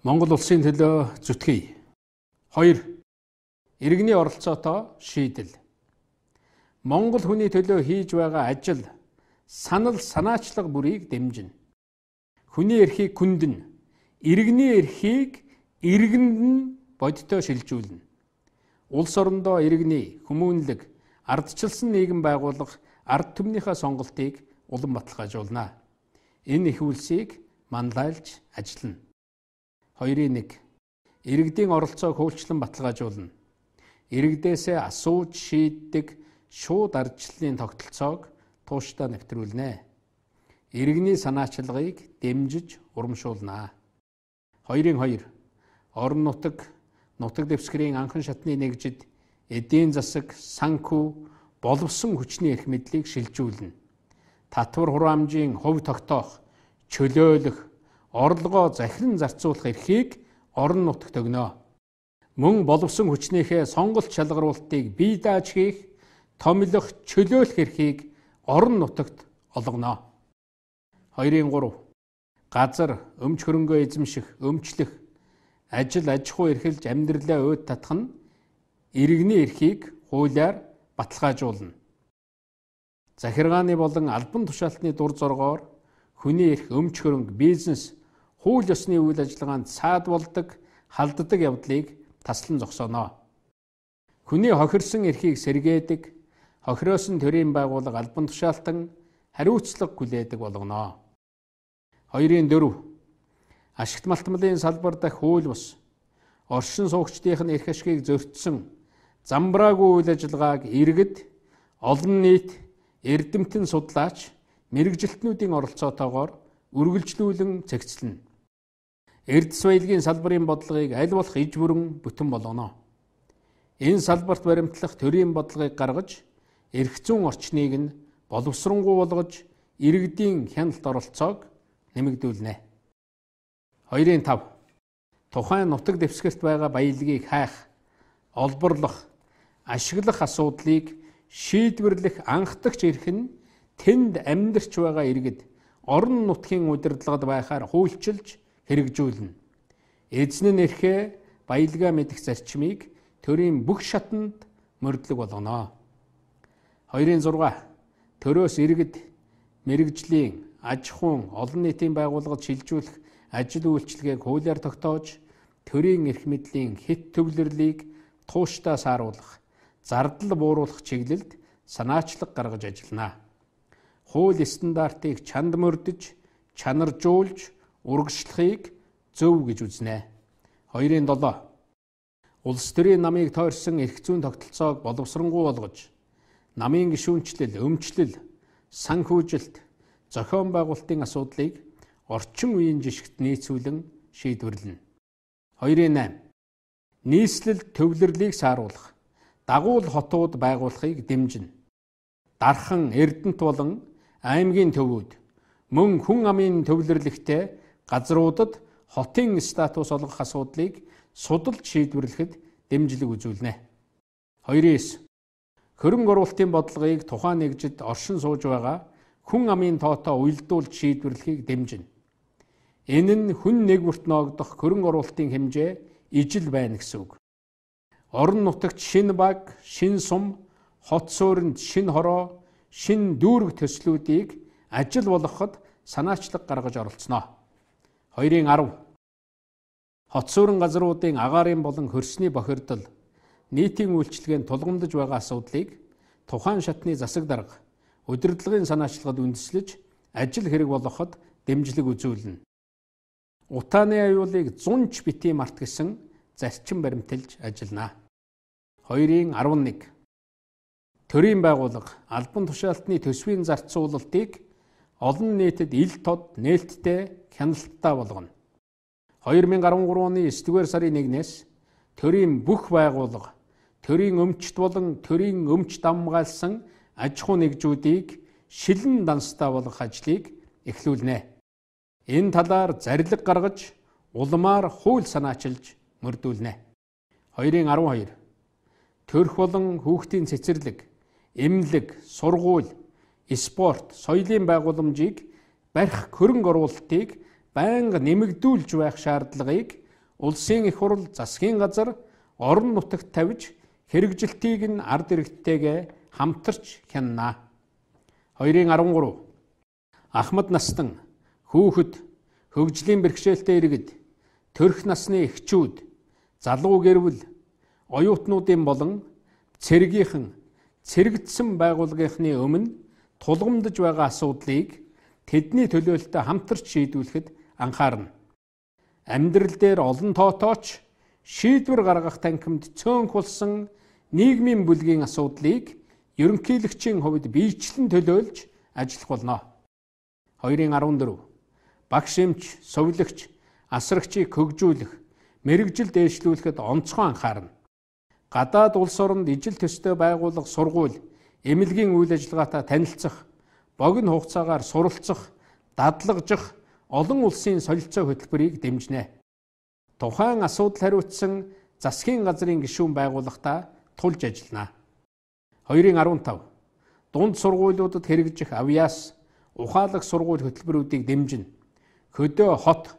Монгол улсын төлөө зүтгэе. 2. Иргэний оролцоотой шийдэл. Монгол хүний төлөө хийж байгаа ажил, санал санаачлага бүрийг дэмжинэ. Хүний эрхийг хүндэн, иргэний эрхийг иргэнд нь бодиттой шилжүүлнэ. Улс орондоо иргэний хүмүүнлэг, ардчилсан нийгэм байгуулах ард түмнийхээ сонголтыг улам баталгаажуулна. Энэ их үйлсийг манлайлж ажиллана. 2.1. Иргэдийн оролцоог хуульчлан баталгаажуулна. Иргэдээсээ асууж шийддэг шууд ардчлалын тогтолцоог тууштай нэвтрүүлнэ. Иргэний санаачлагыг дэмжиж урамшуулна. 2.2. Орон нутаг, нутаг дэвсгэрийн анхан шатны нэгжид эдийн засаг, санхүү, боловсон хүчний эрх мэдлийг шилжүүлнэ. Татвар хураамжийн хувь тогтоох, чөлөөлөх, орлогоо захиран зарцуулах эрхийг орон нутагт өгнө. Мөн боловсон хүчнийхээ сонголт шалгаруултыг бие дааж хийх, томилох, чөлөөлөх эрхийг орон нутагт олгоно. 2.3. Газар, өмч хөрөнгөө эзэмших, өмчлөх, ажил аж ахуй эрхэлж амьдралаа уйд татах нь иргэний эрхийг хуулиар баталгаажуулна. Захиргааны болон албан тушаалтны дур зоргоор хүний эрх, өмч хөрөнгө, бизнес, хууль ёсны үйл ажиллагаанд саад болдог, халддаг явдлыг таслан зогсооно. Хүний хохирсон эрхийг сэргээдэг, хохироосон төрийн байгууллага албан тушаалтан хариуцлага хүлээдэг болгоно. 2.4. Ашигт малтмалын салбар дахь хууль бус, оршин суугчдын эрх ашгийг зөрчсөн замбраагүй үйл ажиллагааг иргэд, олон нийт, эрдэмтэн судлаач, мэргэжилтнүүдийн оролцоотойгоор үргэлжлүүлэн зэгцлэнэ. Эрдэс баялагын салбарын бодлогыг аль болох иж бүрэн бүтэн болгоно. Энэ салбарт баримтлах төрийн бодлогыг гаргаж, эрх зүйн орчныг нь боловсронгуй болгож, иргэдийн хяналт оролцоог нэмэгдүүлнэ. 2.5. Тухайн нутаг дэвсгэрт байгаа баялагийг хайх, олборлох, ашиглах асуудлыг шийдвэрлэх анхдагч эрх нь тэнд амьдарч байгаа иргэд орон нутгийн удирдлагад байхаар хуульчилж хэрэгжүүлнэ. Эзэн нь эрхээ баялгаа мэдэх зарчмыг төрийн бүх шатанд мөрдлөг болгоно. 2.6. Төрөөс иргэд, мэргэжлийн, аж ахуйн, олон нийтийн байгууллагад шилжүүлэх ажил үйлчилгээг хуулиар тогтоож, төрийн эрх мэдлийн хэт төвлөрлийг тууштай сааруулах, зардал бууруулах чиглэлд санаачлаг гаргаж ажиллана. Хууль стандартыг чанд мөрдөж, чанаржуулж, урагшлахыг зөв гэж үзнэ. 2.7. Улс төрийн намыг тойрсон эрх зүйн тогтолцоог боловсронгуй болгож, намын гишүүнчлэл, өмчлөл, санхүүжилт, зохион байгуулалтын асуудлыг орчин үеийн жишгт нийцүүлэн шийдвэрлэнэ. 2.8. Нийслэл төвлөрлийг сааруулах, дагуул хотууд байгуулахыг дэмжинэ. Дархан, Эрдэнэт болон аймгийн төвүүд, мөн хүн амын төвлөрлөгтэй газруудад хотын статус олгох асуудлыг судалж шийдвэрлэхэд дэмжлэг үзүүлнэ. 2.9. Хөрөнгө оруулалтын бодлогыг тухайн нэгжид оршин сууж байгаа хүн амын тоотой уялдуулж шийдвэрлэхийг дэмжинэ. Энэ нь хүн нэг бүрт ноогдох хөрөнгө оруулалтын хэмжээ ижил байна гэсэн үг. Орон нутагт шинэ баг, шинэ сум, хот суурьнд шинэ хороо, шинэ дүүрэг төслүүдийг ажил болгоход санаачлаг гаргаж оролцоно. 2.10. Хот суурин газруудын агаарын болон хөрсний бохирдол, нийтийн үйлчилгээнд тулгамдж байгаа асуудлыг тухайн шатны засаг дарга, удирдлагын санаачлагад үндэслэж ажил хэрэг болгоход дэмжлэг үзүүлнэ. Утааны аюулыг 100 ч битгий март гэсэн зарчим баримталж ажиллана. 2.11. Төрийн байгууллага албан тушаалтны төсвийн зарцуулалтыг олон нийтэд ил тод нээлттэй хяналттай болгоно. 2013 оны 9-р сарын 1-ээс төрийн бүх байгууллага, төрийн өмчт болон төрийн өмч давмгаалсан аж ахуй нэгжүүдийг шилэн данстай болгох ажлыг эхлүүлнэ. Энэ талаар зарлиг гаргаж, улмаар хууль санаачилж мөрдүүлнэ. 2.12. Төрх болон хүүхдийн цэцэрлэг, эмнэлэг, сургууль, спорт, соёлын байгууламжийг барих хөрөнгө оруулалтыг байнга нэмэгдүүлж байх шаардлагыг Улсын их хурл, засгийн газар орон нутагт тавьж хэрэгжилтийг нь ард иргэдтэйгээ хамтарч хянана. 2-13. Ахмад настан, хүүхэд, хөгжлийн бэрхшээлтэй иргэд, төрөх насны эхчүүд, залуу гэр бүл, оюутнуудын болон цэргийнхэн, цэрэгдсэн байгууллагынхны өмнө тулгамдж байгаа асуудлыг тэдний төлөөлөлтөд хамтарч шийдвүлэхэд анхаарна. Амьдрал дээр олон тоотооч шийдвэр гаргах танхимд цөөнх болсон нийгмийн бүлгийн асуудлыг ерөнхийлөгчийн хувьд биечлэн төлөөлж ажиллах болно. 2-14. Багш эмч, сувилагч, асрагчийг хөгжүүлэх, мэргэжил дээшлүүлэхэд онцгой анхаарна. Гадаад улс оронд ижил төстэй байгууллага, сургууль, эмнэлгийн үйл ажиллагаатай танилцах, богино хугацаагаар суралцах, дадлагжих олон улсын солилцоо хөтөлбөрийг дэмжинэ. Тухайн асуудал хариуцсан засгийн газрын гишүүн байгууллагатаа тулж ажиллана. 2-15. Дунд сургуулиудад хэрэгжих авиас, ухаалаг сургууль хөтөлбөрүүдийг дэмжинэ. Хөдөө хот,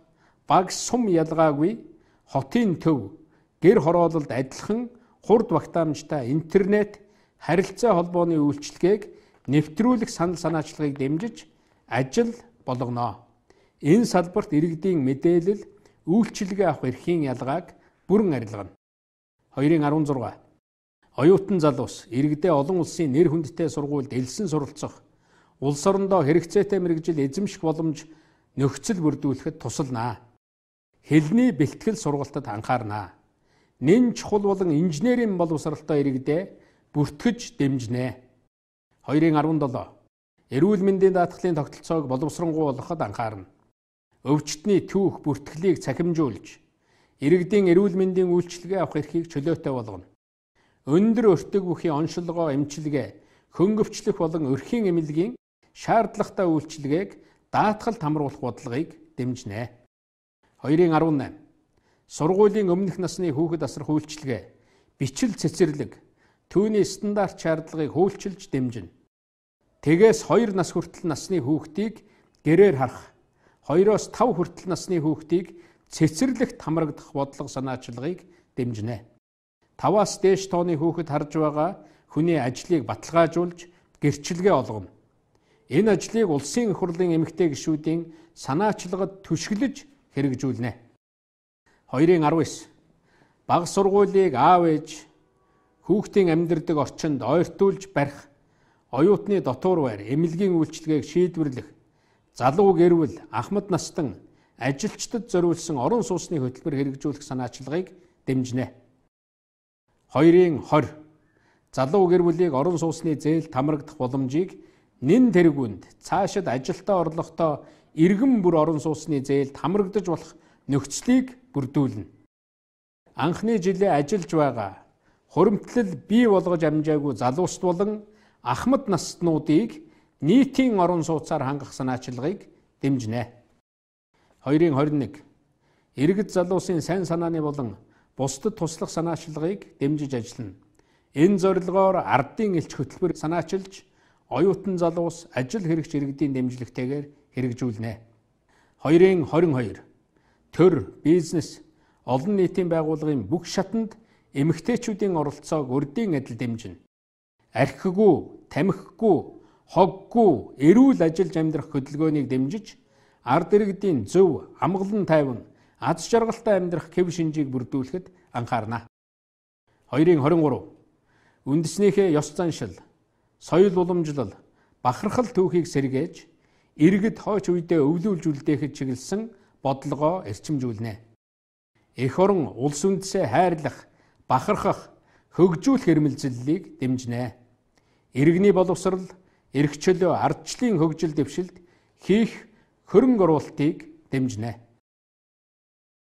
баг сум ялгаагүй хотын төв, гэр хороололд адилхан хурд багтаамжтай интернет, харилцаа холбооны үйлчилгээг нэвтрүүлэх санал санаачлагыг дэмжиж ажил болгоно. Энэ салбарт иргэдийн мэдээлэл, үйлчилгээ авах эрхийн ялгааг бүрэн арилгана. 2-16. Оюутан залуус иргэдээ олон улсын нэр хүндтэй сургуульд элсэн суралцах, улс орондоо хэрэгцээтэй мэргэжил эзэмших боломж нөхцөл бүрдүүлэхэд тусална. Хэлний бэлтгэл сургалтад анхаарна. Нэн чухал болон инженерийн боловсралтай иргэдээ бүртгэж дэмжинэ. 2-17. Эрүүл мэндийн даатгалын тогтолцоог боловсронгуй болгоход анхаарна. Өвчтний түүх бүртгэлийг цахимжуулж, иргэдийн эрүүл мэндийн үйлчилгээ авах эрхийг чөлөөтэй болгоно. Өндөр өртөг бүхий оншилгоо эмчилгээ, хөнгөвчлөх болон өрхийн эмнэлгийн шаардлагатай үйлчилгээг даатгалд хамруулах бодлогыг дэмжинэ. 2-18. Сургуулийн өмнөх насны хүүхэд асрах үйлчилгээ, бичил цэцэрлэг, түүний стандарт шаардлагыг хуульчилж дэмжинэ. Тэгээс 2 нас хүртэл насны хүүхдийг гэрээр харах, 2-оос 5 хүртэл насны хүүхдийг цэцэрлэгт хамрагдах бодлого санаачлагыг дэмжинэ. 5-аас дээш тооны хүүхэд харж байгаа хүний ажлыг баталгаажуулж гэрчилгээ олгоно. Энэ ажлыг улсын их хурлын эмэгтэй гишүүдийн санаачлагад түшиглэж хэрэгжүүлнэ. 2-19. Бага сургуулийг аав ээж хүүхдийн амьдардаг орчинд ойртуулж барих, оюутны дотуур байр, эмнэлгийн үйлчилгээг шийдвэрлэх, залуу гэр бүл, ахмад настан, ажилчдад зориулсан орон сууцны хөтөлбөр хэрэгжүүлэх санаачлагыг дэмжинэ. 2-20. Залуу гэр бүлийг орон сууцны зээл хамрагдах боломжийг нэн тэргүүнд цаашид ажилтаа орлоготой иргэн бүр орон сууцны зээлд хамрагдаж болох нөхцөлийг бүрдүүлнэ. Анхны жилээ ажиллаж байгаа хуримтлал бий болгож амжаагүй залуус болон ахмад наснуудыг нийтийн орон сууцаар хангах санаачлагыг дэмжинэ. 2-21. Иргэд залуусын сайн санааны болон бусдад туслах санаачлагыг дэмжиж ажиллана. Энэ зорилгоор ардын элч хөтөлбөр санаачилж оюутан залуус ажил хэрэгч иргэдийн дэмжлэгтэйгээр хэрэгжүүлнэ. 2-22. Төр, бизнес, олон нийтийн байгууллагын бүх шатанд эмэгтэйчүүдийн оролцоог урдийн адил дэмжинэ. Архигүй, тамхигүй, хоггүй, эрүүл ажиллаж амьдрах хөдөлгөөнийг дэмжиж, ард иргэдийн зөв, амгалан тайван, аз жаргалтай амьдрах хэв шинжийг бүрдүүлэхэд анхаарна. 2-23. Үндэснийхээ ёс заншил, соёл уламжлал, бахархал түүхийг сэргээж, иргэд хойч үедээ өвлүүлж үлдээхэд чиглэсэн бодлогоо эрчимжүүлнэ. Эх орон улс үндэсээ хайрлах, бахархах, хөгжүүлэх эрмэлзлийг дэмжинэ. Иргэний боловсрал, эрх чөлөө, ардчлалын хөгжил дэвшилд хийх хөрөнгө оруулалтыг дэмжинэ.